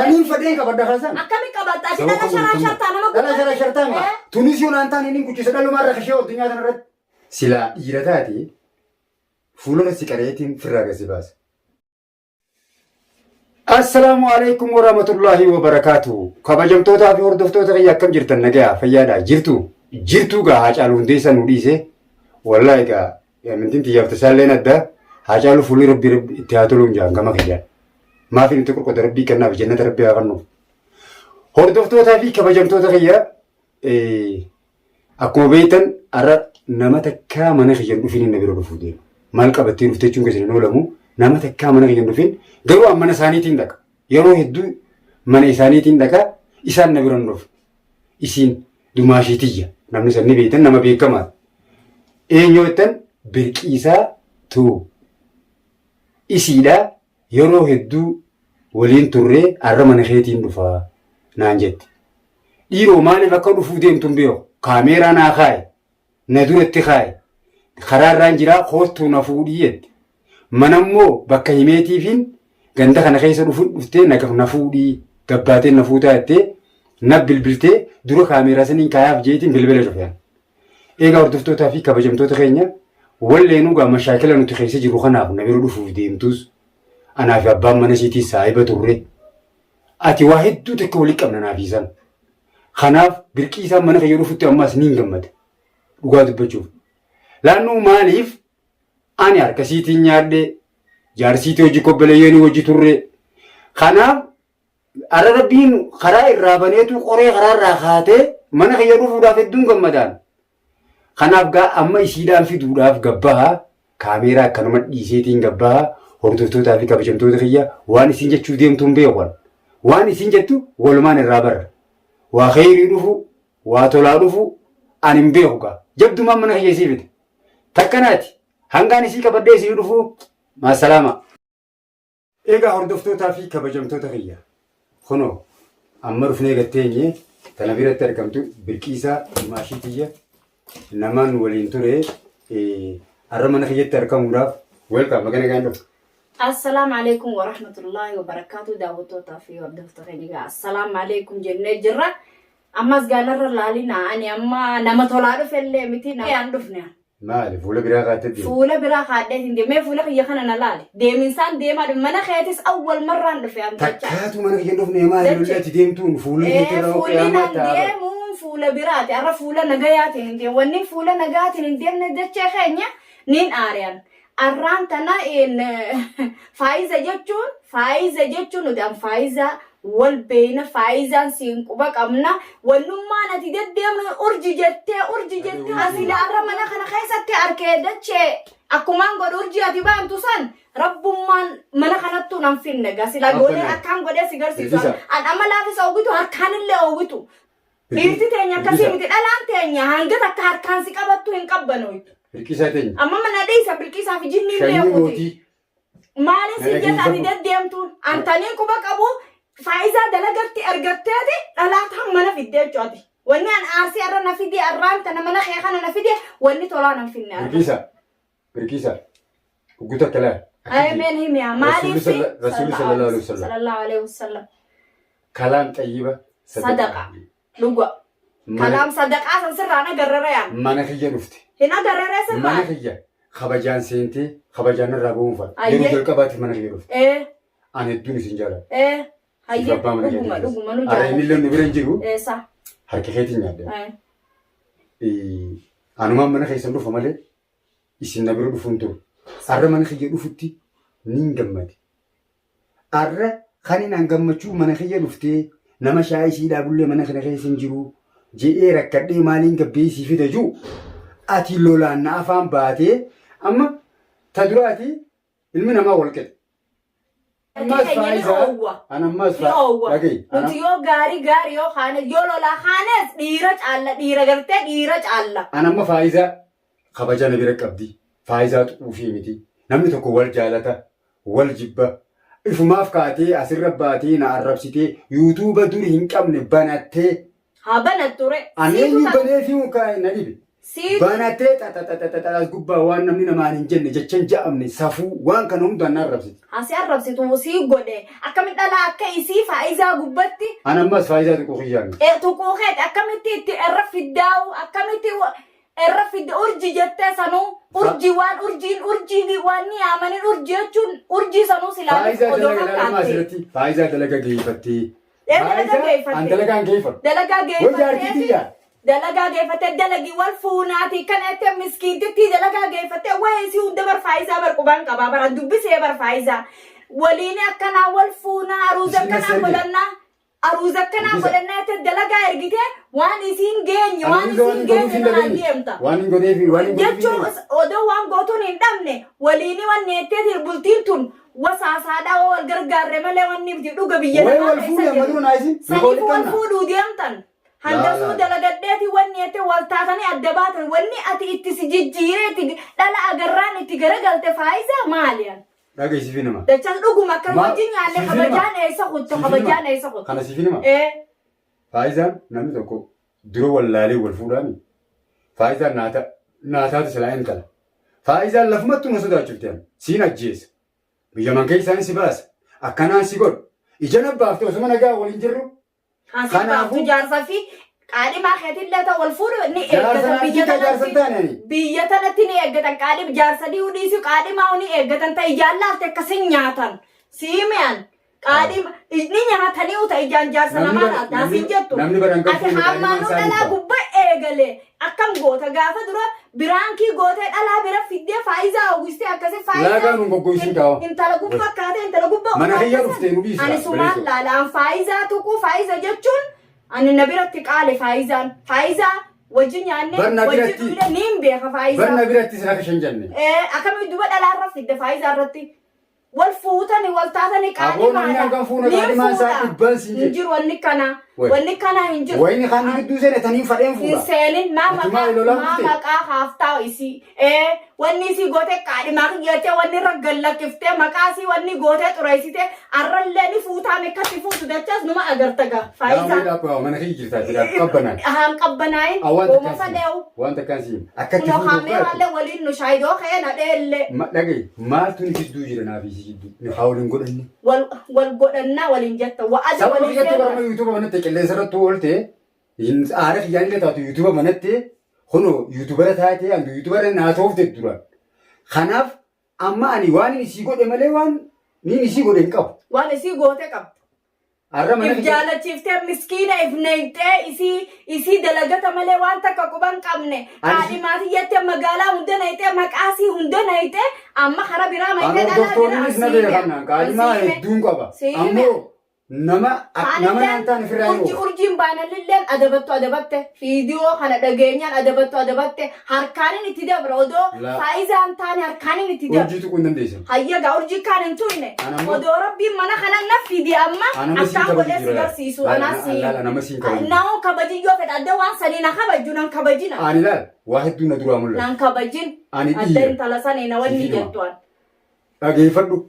Taniin fadheen qabadha kaasan. Akkami qabatta ati dhala sharaa shartaa nama Dhala sharaa shartaa hima. Eh? Tunis yoo naan taane inni kuchisa dhalumaa irra kashee addunyaa kana irratti. Silaa dhiira taate fuulora si qareetiin firraa gasi baasa. Assalaamu alaikum warahmatullaahi wabarakaatu. Kabajamtootaa fi hordoftoota kiyya akkam jirtan nagayaa fayyaadha jirtu jirtuu gaa Haacaaluu Hundeessaa nu dhiise wallaahi gaa amantiin tiyyaaf tasaalleen adda Haacaaluu fuulli rabbii rabbi itti haa toluun jaan gama kiyyaan. Maafi nuti qorqoda rabbii kennaaf jannata rabbii haa kennuuf. Hordoftootaa fi kabajamtoota kiyya akkuma beektan har'a nama takkaa mana kiyya hin dhufin na bira dhufuu deema. Maal qabattee dhufte jechuun keessan hin oolamu. Nama takkaa mana kiyya hin dhufin garuu an mana isaaniitiin dhaqa. Yeroo hedduu mana isaaniitiin dhaqa isaan na bira hin dhufu. Isiin dumaashii tiyya namni san ni beektan nama beekamaadha. Eenyu jettan birqiisaa tuu isiidha yeroo hedduu waliin turree har'a mana keetiin dhufa naan jette. Dhiiroo maaliif akka dhufuu deemtu hin beeku. Kaameeraa naa kaaye. Na duratti kaaye. Karaa irraan jiraa koottuu na fuudhii jette. Mana immoo bakka himeetiifiin ganda kana keessa dhufu dhuftee na na fuudhii gabbaateen na fuutaa jettee na bilbiltee dura kaameeraa saniin kaayaaf jeetiin bilbila cufeen. Eegaa hordoftootaa fi kabajamtoota keenya walleenuu gaa mashaakila nuti keessa jirru kanaaf na bira dhufuuf deemtus anaa fi abbaan mana isiitiis saahiba turre. Ati waa hedduu takka walii qabna naa fi isaan. Kanaaf birqii isaan mana kiyya dhufutti ammaas niin gammada. Dhugaa dubbachuuf. Laannuu maaliif ani harka siitiin nyaadhe jaarsiitii hojii kobbeleeyyoonii hojii turre. Kanaaf arra rabbiin karaa irraa baneetu qoree karaa irraa kaatee mana kiyya dhufuudhaaf hedduun gammadaan. Kanaaf gaa amma isiidhaan fiduudhaaf gabbaha kaameeraa akkanuma dhiiseetiin gabbaha hordoftootaa fi kabajamtoota kiyya waan isin jechuu deemtu hin beeku. Waan isin jettu walumaan irraa barra. Waa kheyrii dhufu, waa tolaa dhufu ani hin beeku gaa. Jabdumaan mana kiyya isii fide. Takkanaati hangaan isii qabadhee isinii dhufu maasalaama. Egaa hordoftootaa fi kabajamtoota kiyya kunoo amma dhufnee gatteenye tana biratti argamtu Birqiisaa Dimaashii tiyya namaan waliin ture har'a mana kiyyatti argamuudhaaf welcome baga nagaan dhufte. Assalaamu alaikum warahmatullahi wabarakatuh daawwattootaa fi hordoftoota keenya egaa assalaamu alaikum jennee jirra. Ammas gaanarra laalina ani amma nama tolaa dhufellee miti nama aan dhufne. Maali fuula biraa kaattee deemte? Fuula biraa kaadhee hin deemee fuula kiyya kana na laali. Deeminsaan deemaa dhufe mana keetis awwal marraan dhufe an jecha. Takkaatu mana kiyya hin dhufne maali Jecha. lolli ati deemtuun fuula keetti irraa Fuulli qiyaamaa nan ta'a. deemuun fuula biraati. Arra fuula nagayaatiin hin deemu. Wanni fuula nagaatiin hin deemne dachee keenya niin aari'an. Arraan tana faayiza jechuun faayiza jechuun nuti an faayiza wal beeyna faayizaan siin quba qabna wannummaan ati deddeemnu urji jettee urji jettee asila arra mana kana keessatti arkee dachee akkumaan godhu urji ati baantu san rabbummaan mana kanattuu nan finne gasila godhee akkaan godhee si garsiisu an amalaafis oowwitu harkaanillee oowwitu Dhiirti teenya akkasii miti dhalaan teenya hanga takka harkaan si qabattu hin qabbanooytu. Bilqiisaa teenya. Amma mana dhiisa bilqiisaa fi jinniin Shanyii beekuti. mootii. Maaliin si Na jetta ati dhageeffadhu. deddeemtuun antaniin quba qabu faayidaa dalagatti argatteeti dhalaa tan mana fiddee jechuudha. Wanni an aarsii arra na fidee arraan tana mana kee kana na fidee wanni tolaa nan finne arra. Bilqiisaa. Bilqiisaa. Ugguu takka laal. Ayee meen himiyaa maaliif? Rasuulli sallallahu alaihi wasallam. Sallallahu alaihi wasallam. Kalaam xayyiba Sadaqa. Dhuga. Kalaam sadaqaa san sirraan agarrere yaan. Mana kiyya dhufte. Hin agarrere Mana sirraan. kiyya kabajaan seentee kabajaan irraa ba'uun fadha. Ayyee. Yeroo jalqabaatiif mana kiyya dhufte. Ee Ani hedduun isin jaaladha. ee Siif hayyee abbaa mana dhuguma keetii. dhuguma nu Har'a jaalladha. inni illee nu bira hin jiru. Eessa? Harka keetiin nyaadde. Ee. Anumaan mana keessan dhufa malee isin na bira dhufuun turu. Har'a mana kiyya dhufutti niin gammade. Arra kanin an gammachuu mana kiyya dhuftee nama shaayii sii dhaabullee mana kana keessa hin jiru je'ee rakkadhee maaliin gabbee sii fida jiru ati lolaan na afaan baatee amma ta duraati ilmi namaa wal qixa. Ammas Keenya ni faayisaa oowwa. an ammas Ni oowwa. dhaga'i Nuti yoo gaarii gaarii yoo kaane yoo lolaa kaanes dhiira caalla dhiira gartee dhiira caalla. an amma faayisaa kabaja na bira qabdi faayisaa xuquufii miti namni tokko wal jaalata wal jibba ifumaaf kaatee asirra baatee na arrabsitee yuutuuba dur hin qabne banattee Haa banattu re. ani Siitu eenyu ta- banee fi na dhibe. Sii Banattee xaxaxaxaxax as gubbaa waan namni namaan hin jenne jecha hin ja'amne safuu waan kana hundaan na arrabsiti. Asi arrabsitu sii godhe akkamitti dhalaa akka isii faayizaa gubbatti An ammas faayidaa tuquu kiyyaa miti. Tuquu keeti akkamitti itti irra fiddaa'u akkamitti irra fidda urji jettee sanuu urji waan urjiin urjii waan ni yaamanin urji jechuun urjii sanuu silaa Faayidaa odoo dalaga ilaalama fakkaatti. asirratti faayidaa dalaga geeffattee. Dalaga Faayidaa geeffattee. an dalagaan geeffadhu. Dalagaa Wayyaa geeffattee argitiyyaa. Dalagaa geeffattee dalagii wal fuunaati kan ette miskiintitti dalagaa geeffattee wayii si hunda bar faayisaa bar qubaan qabaa bara dubbisee bar faayisaa waliin akkanaa wal fuunaa aruuza Isin akkanaa as erge. godhannaa aruuza akkanaa Dubbisa. godhannaa jette dalagaa ergitee waan isiin geenye Ani waan hunda waan isiin hin godhuuf geenye hin kanaan dhageenye. deemta. Waan hin godheef waan hin godhuuf hin Jechuun dhageenye. odoo waan gootuun hin dhabne waliin wanni jetteeti bultiin tun wasaasaadhaa wal gargaarre malee wanni miti dhuga biyya Wayi namaa wal keessa fuudhi amma jiru. dura naa isin. Saniif wal fuudhuu deemtan. Hangasuu Laa, laa. dalagadheeti wanni jette wal taatanii adda baatan wanni ati itti si jijjiiree itti dhala agarraan itti garagalte faayisaa maali? Dhageessifi nama. Dachas dhuguma akka wajjin nyaanne Siif kabajaan hima. eessa kuttu Siif kabajaan hima. eessa kuttu. Kana siif hima. Ee Faayizaan namni tokko dura wallaalee wal fuudhaami. Faayizaan naata naataatu silaa intala. Faayizaan lafumattuu na sodaachifte ani. Siin ajjeesa. Biyya man keessaan si baasa. Akkanaan si godhu. Ija na baafte osuma nagaa waliin jirru. Hansi Kanaafuu- baaftu jaarsaa fi qaadhimaa keetillee ta'u wal fuudhu ni Jaarsa eeggatan naan biyya jidda jaarsa hin tanatti. taane ani. Biyya tanatti ni eeggatan qaadhim jaarsa dhiyuu dhiisu qaadhimaa ni eeggatan ta'e ijaan laalte akkasin nyaatan. Siimi'an qaadhima ni nyaatanii uta ijaan jaarsa Namni namaa bara- laalta asiin jettu. namni bara hin qabu Ati fuudhe qaadhimaan hammaanuu isaa hin dhalaa qabu. gubba eegale akkam goota gaafa dura biraankii gootee dhalaa bira fiddee faayisaa oogistee akkasi faayisaa. Laagaa nun goggoisin kaa'u. Intala gubbaa kaatee intala gubbaa Mana uffata kiyya san. dhuftee nu dhiisi Ani laa, sumaan bareedu. laala an faayisaa tuquu faayiza jechuun ani na biratti qaale faayizaan faayisaa wajji nyaanne Bar na wajji biratti- dhugne niin beeka faayisaa. Barna biratti sin akka shan jenne. Akkamitti duba dhalaa irra fidde faayisaa irratti wal fuutani wal taatani Aboo namni hangam fuuna qaadhimaan isaa dhibbaan siin Hin jedhe. jiru wanni kana Wai. wanni kana hin jiru. Wayini kaan gidduu seene taniin fadheen Hin fuudha. seenin maa Ati maqaa maali lolaan maa dhufte? maqaa haaftaa isii ee wanni isii gootee qaadhimaa kiyyattee wanni irra gallakkiftee maqaa isii wanni gootee xureessitee arrallee ni fuutaa mekkatti fuutu dachaas numa agarta gaa Daawwee faayisaa. dhaabbaa mana kiyya jirtaa jira qabbanaan. Haan qabbanaa'in Waan hooma takkaan siin. faleewu Waan takkaan siin. Akkatti kunoo fuudhu kaameeraallee waliin nu shaayidoo ka'ee na dheellee Dhagaye maaltu ni gidduu jira naaf isii gidduu nu haa waliin godhanne. wal wal godhannaa waliin jetta wa'ada Sababa waliin kiyyatti seenna. barama yuutuuba manatti qilleensa irratti oolte aara kiyyaan illee taatu yuutuuba manatti kunoo yuutuubara taatee andu yuutuubara naa toofte duraan. Kanaaf amma ani waan inni isii godhe malee waan niin isii godhe hin qabu. Waan isii goote qabdu. Har'a mana If kiyya jaalachiiftee miskiina if nayxee isii isii dalagata malee waan takka quban qabne Ani- haadhimaati jettee magaalaa hunda nayxee maqaasii hunda nayxee amma kara biraa Ani mayxee dhalaa bira hordoftoonnis na beekan qaalimaa hedduun qaba. Ammoo nama nama naan taane ofirraa hin Urji oofu. urjiin baanalilleen adabattu adabatte fiidiyoo kana dhageenyaan adabattu adabatte harkaanin itti dabra odoo La- faayizaan taane harkaanin itti dabra. Urjii tuquu hin dandeessan. Hayyagaa urjii kaan hin tuyne Ana ammoo- odoo rabbiin mana kana na fidi amma Ana amma siin akkaan kabaju godhee si jira. garsiisu Laal, anaa si laal, ana amma siin kabaju. Naa'oo kabajin yoo fedha adda waan sanii na kabaju nan kabajina Ani laal waa hedduun na duraa mul'ata. nan kabajin Ani adda dhiira. intala sanii na wanni Siif hima. jettu an. Dhageeffadhu.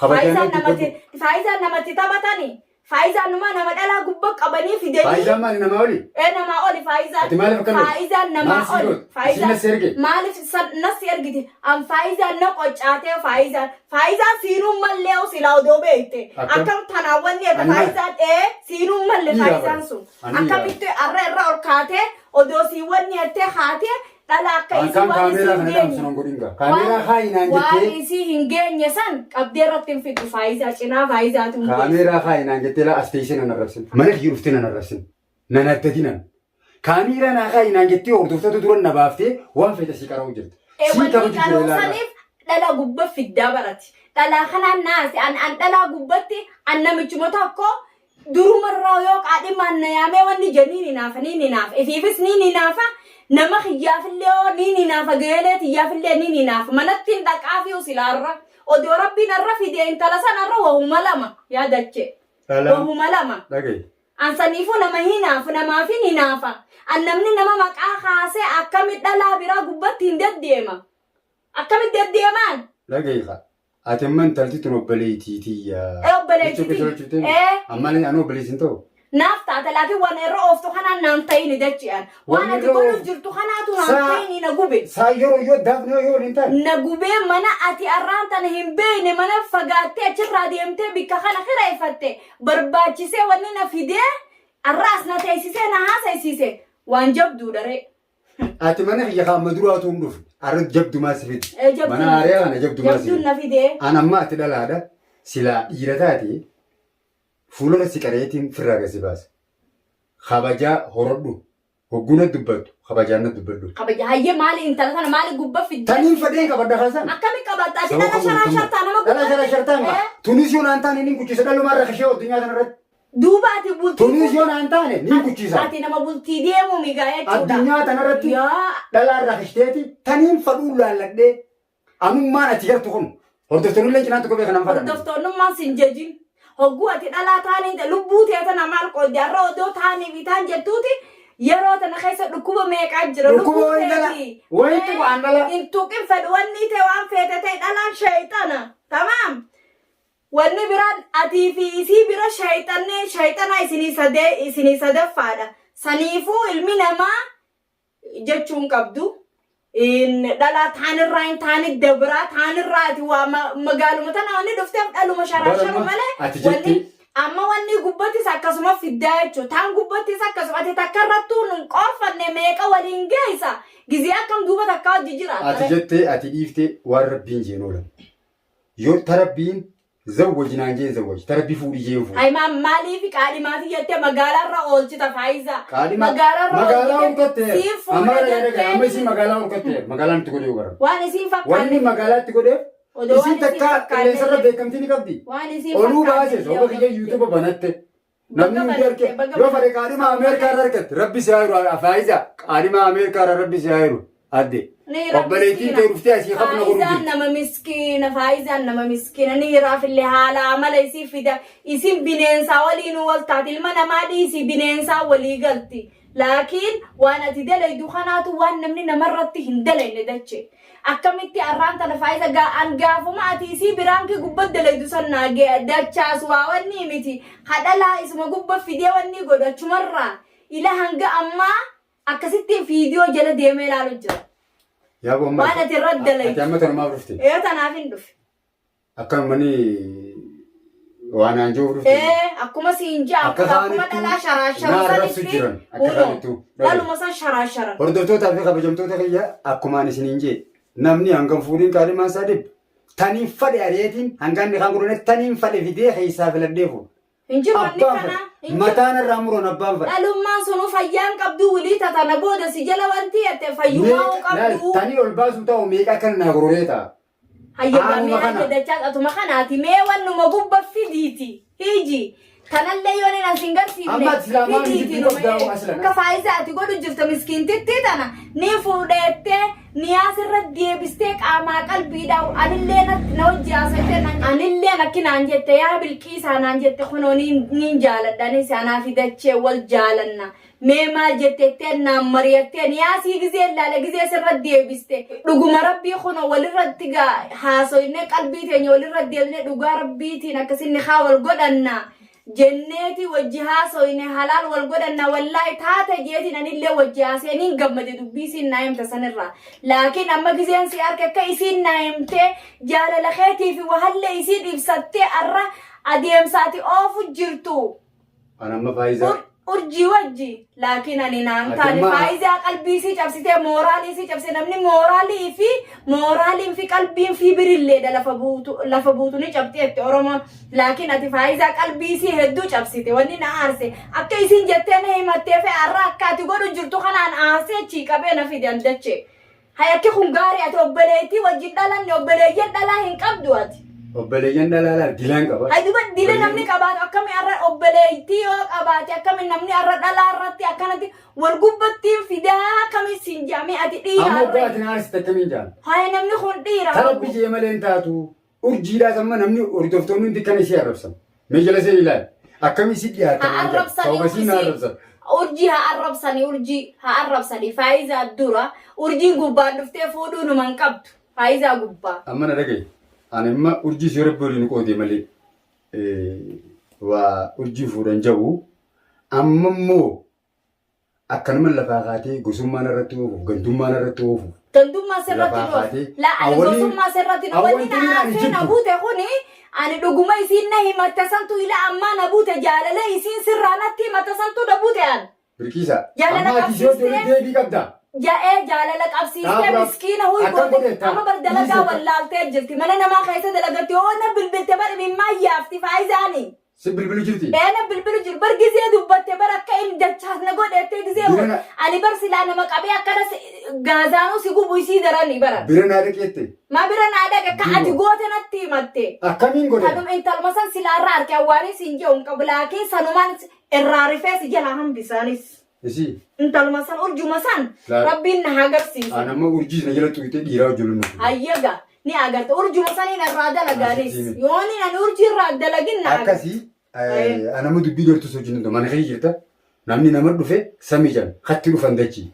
Kabajaan Faayizaan na namatti dubbadhu. faayizaan namatti taphatani faayizaan numa nama dhalaa gubba qabanii fidanii Faayizaan maali namaa oli? ee namaa oli faayizaan Ati maaliif akkana godhe? faayizaan namaa Maal si oli goote? Isiin nas erge? maaliif nas ergite an faayizaan na qoccaatee faayizaan faayizaan siinuun mallee silaa odoo beekte Akkam? akkam tanaan wanni eega Ani maal? faayizaan ee siinuun malle Dhiira faayizaan bara. sun Ani dhiira. akkamitti arra irra ol kaatee odoo sii wanni ettee haatee dhala akka isii Akkaan waan isii kaameeraa hin kana dhaamsu geenye nan godhin gaa. Kaameeraa kaayinaan waan jettee isii hin geenye san qabdee irratti hin fiddu faayisaa cinaa faayisaatu hin geessu. kaameeraa kaayinaan jettee laa as teessee nan arrabsin. Mana kiyya dhuftee nan arrabsin. Nan addatinan. Kaameeraa naa kaayinaan jettee hordoftoota dura na baaftee waan feete sii qara'uu jirti. Ee, Sii wanni kabaju jira qaroo ilaalaa. saniif dhala gubba fiddaa barati. Dhalaa kanaan naase an an dhalaa gubbatti an namichuma tokko Durumarraa yoo qaadhimaan na yaamee wanni je niin hinaafa niin hinaafa ifiifis niin hinaafa nama kiyyaafillee yoo niin hinaafa geelee tiyyaafillee niin hinaafa manatti hin dhaqaafiyu silaarra odoo rabbiin arra fide intala san arra wahuma lama yaa dache Dhalaan wahuma lama dhaga'i. an saniifuu nama hinaafu namaafin hinaafa an namni nama maqaa kaasee akkami dhalaa biraa gubbatti hin deddeema akkami deddeemaan Dhaga'i kaa. Ati amma intalti tun obboleettii tiyya. Ee, obboleettii Jechuu tiyya. keessa hojjettee Ee. Amma ani obboleessi hin ta'u. Naaf taata laakiin waan irra ooftu kanaan naan ta'ini dachi'an. Waan Wanni ati irra godhuuf ooftu- jirtu kanaatu naan Saa- ta'ini na gube. Saa yeroo yoo daafne yoo waliin taane. Na gubee mana ati arraan tana hin beekne mana fagaattee achirraa deemtee bikka kana kireeffatte barbaachisee wanni na fidee arra as na teessisee na haasaysiise waan jabduudha ree. Ati mana kiyya kan amma duraatu hin dhufne. Arra jabdumaa si fide. Eh, jabduun Mana haaree kana jabdumaa si Jabduun fide. na fidee. An amma ati dhalaadha. Silaa dhiira taate fuulora si qareetiin firraa gasi baasa. Kabajaa horodhu. Hogguu na dubbattu kabajaan na dubbadhu. Kabaja hayyee maali intala kana maali gubba fidde? Taniin fadheen qabadha kaasan. Akkami qabatta ati dhala sharaa shartaa nama Dhala shara shartaa Eh? Tunis yoo naan taane niin kuchisa dhalumaa irra kashee addunyaa kana irratti. Duuba ati bultii Tunis yoo naan taane niin kuchisa. Ati nama bultii deemu migaa jechuudha. Addunyaa tana irratti Yaa dhalaa irra kashteeti taniin fadhuu laalladhee anummaan ati gartu kun hordoftoonni illee cinaan tokko beekan fadhan. Hordoftoonnummaan sin jajin. Hogguu ati dhalaa taanii lubbuu tee tana maal qoodde har'a odoo taanii fi taan jettuuti yeroo tana keessa dhukkuba meeqaa jira. Dhukkuba Lubbuu wayin dhala- teeti. wayin tuqu aan dhala. Hin tuqin fedhu wanni tee waan feete ta'e dhalaan sheeyxana. Tamaam. Wanni biraan atii fi isii bira sheeyxanne sheeyxana isinii sadee isinii sadaffaadha. Saniifuu ilmi namaa jechuun qabdu. In dhalaa taanirraa hin taane dabraa taanirraa ati waa magaaluma tana wanni dhufteef dhaluma sharaasharu Bara amma malee ati jetti- wanni amma wanni gubbattis akkasuma fiddaa jechuudha. Taan gubbattis akkasuma ati takka irrattuu nun qoorfanne meeqa waliin geessa gizee akkam duuba takka hojii jiraata. Ati jettee ati dhiiftee waan rabbiin jeen oolan. Yoo ta rabbiin zawwaji naan jeen zawwaji ta rabbii fuudhi jeen fuudhi. Ay maaliif qaadhimaati jettee magaalaarra oolchita faayisaa. Qaadhima Magaalaarra magaalaa oolchite horkatte siif amma fuudha dhagaa dhagaa amma jettee isin magaalaa horkatte magaalaan itti godhee gara. waan isiin Wanni fakkaanne magaalaatti godheef Odoo waan isin isiin takka fakkaanne qilleensarra beekamtii ni qabdi. waan isiin Oluu fakkaanne baase soba kiyya yuutuuba banatte. Namni Baga hundi banatte, arge baga yoo fedhe banatte. qaadhima Ameerikaa irra argatte rabbi si haa jiru faayisaa qaadhima Ameerikaa irra rabbi si haa jiru adde. Ni rabbi Obboleettiin miskiina. tee dhuftee asii hafna godhu Faayizaan jirti. nama miskiina, faayizaan nama miskiina. Ni hiraafillee haala amala isii fida. Isin bineensaa waliin wal taati. Ilma namaa dhiisi bineensaa walii galti. Laakiin waan ati dalaydu kanaatu waan namni namarratti hin dalayne dache. Akkamitti arraan tana faayiza an gaafuma ati isii biraankii gubba dalaydu san naa dachaas waa wanni miti. Hadhalaa isuma gubba fidee wanni godhu achumarraa ila hanga ammaa akkasitti viidiyoo jala deemee ilaalu jira. Yaa amma Waan ati irra dalaydu. Ati amma tanumaaf dhufte. Ee tanaaf hin dhufe. Akka manni waan aan jiruuf dhufte. Ee akkuma siin jaa Akka akkuma kaanittuu dhalaa sharaasharu na arrabsu sanitti jiran. Akka kunoo kaanittuu. dhaluma san sharaasharan. Hordoftootaa fi kabajamtoota kiyya akkumaan isiniin jee namni hangam fuudhiin qaadhimaan isaa dhibba. Taniin fadhe ari'eetiin hangaan inni kaan godhane taniin fadhe fidee keessaa filadhee fuudha. Hin jiru wanni Abbaan kana. fadhe. Hin jiru. Mataan irraa muran abbaan fadhe. Dhalummaan sunuu fayyaan qabdu wilii tatana booda si jala wanti jette fayyummaa Meeqa- laal, qabdu. Tanii ol baasuu ta'u meeqa akkana naa gororee ta'a. Hayyama Aanuma mee kana. hayya dachaa atuma kanaati mee wannuma gubba fidiiti hiji tanallee yoon hin asin garsiifne Amma ati silaa maal fidiiti jidduu numa qabdaa ee. aslan? Akka faayisaa ati godhu jirta miskiintittii tana ni fuudheettee ni asirra deebistee qaamaa qalbiidhaa anillee na wajji haasofte anillee akki naan jette yaa bilqiisaa naan jette kunoo niin jaaladha anis anaa fi dachee wal jaalanna Mee maal jettettee naan mari'attee niyaasii gizee ilaale gizee sirra deebiste dhuguma rabbii kuno walirratti gaa haasoyne qalbii teenya walirra deebine dhugaa rabbiitiin akkasinni haa wal godhanna jenneeti wajji haasoyne halaal wal godhanna wallaahi taate jeetiin anillee wajji haasee niin gammade dubbii isiin naa himte sanirraa laakiin amma gizeen si arke akka isiin naa himte jaalala keetii fi wahallee isiin ibsattee arra adeemsa ati oofu jirtu. An amma faayidaa. Urjii wajji laakiin ani naan Ati taane amma- faayidaa qalbii isii cabsitee mooraalii isii cabsite namni mooraalii fi mooraaliin fi qalbiin fi birilleedha lafa buutu lafa buutu ni cabxi jette Oromoon laakiin ati faayidaa qalbii isii hedduu cabsite wanni na aarse akka isiin jettee na himattee fi har'a akka ati godhu jirtu kanaan aarsee achii qabee na fide andachee. Hay akki kun gaarii ati obboleettii wajjin dhalanne obboleeyyan dhalaa hin qabdu ati. Obboleeyyan dhalaa laal dilaan qaba. Hay duba dila namni qabaatu akkami har'a obboleettii yoo qabaate akkami namni har'a dhalaa irratti akkanatti wal gubbattiin fidaa akkami siin jaamee ati dhiira Amma har'a. obbo ati na aarsite akkamiin jaala? Hay namni kun dhiira. Tarabbi jee malee hin taatu. Urjiidhaas amma namni hordoftoonni hundi kan ishee arrabsan. Mee jala ishee ilaali. Akkami isii dhiyaatan Haa waan jedhu. arrabsanii Sababa isiin na urjii. arrabsan. Urjii haa arrabsanii urjii haa arrabsanii faayizaa dura urjiin gubbaan dhuftee fuudhuu numa hin qabdu faayizaa gubbaa. Amma na dhagaye. Ani amma urjii si rabbi waliin qoodee malee waa urjii fuudhan jabu. Amma immoo akkanuma lafaa kaatee gosummaa narratti oofuuf, gandummaa narratti oofuuf. Gandummaa sirratti Lafaa hin oofu. kaatee. La ani Awwalli- gosummaa sirratti hin oofu. Wanni awwalli na ani aarsee na jibbu. buute kuni ani dhuguma isiin na himatte santu ila ammaa na buute jaalala isiin sirraa natti himatte santu na buute an. Bilqiisa. Jaalala Amma ati ishee qabsiistee- hojii deebii qabda. Ja'ee jaalala qabsiistee Dhaabaa- miskiina huy Akkam goote godhe taa? amma bar dalagaa Dhiise. wallaaltee jirti mana namaa keessa dalagatti yoo na bilbilte bar imimmaan yaafti faayizaani. Si bilbilu jirti. Ee na bilbilu jiru bar gizee dubbatte bar akka inni dachaas na godheettee gizee Bira na- ani bar silaa nama qabee akkana gaazaanuu si gubu isii darani bara. Bira naa dhaqeette. Ma bira naa dhaqe akka ati goote natti himatte. Akkamiin godhe? Kanuma intaluma san silaa irraa arke awwaanii siin jedhu hin qabu laakiin sanumaan irraa rifee si jalaa hambisaanis. Isii. Intaluma san urjuma san Laa- rabbiin na haa agarsiisu. Aan amma urjiis na jala xuqxee dhiiraa hojii nu. Hayyaga ni agarta urjuma saniin irraa dalagaanis Asitti. yooniin ani urjii irraa dalagin na agarta. Akkasii an amma dubbii gartuu hojii nu mana kee jirta. Namni nama dhufe samii jedhan hatti dhufan dachii.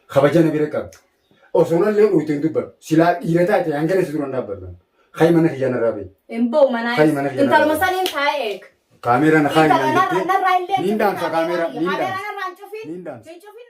Kabaja na bira qabdu. Osoo nallee dhuyte hin dubbadhu. Silaa dhiira taate hangana si duran dhaabbadhu. Kayi mana kiyyaa narraa bahi. Hin ba'u manaa Kayi mana kiyyaa intaluma narraa bahi. saniin taa'ee eeg. Kaameeraa na kaayi Intala naan narraa jettee. narraa illee Niin dhaamsa kaameeraa. Niin Kaameeraa dhaamsa. narraa hin cufin. Niin dhaamsa. Hin cufin.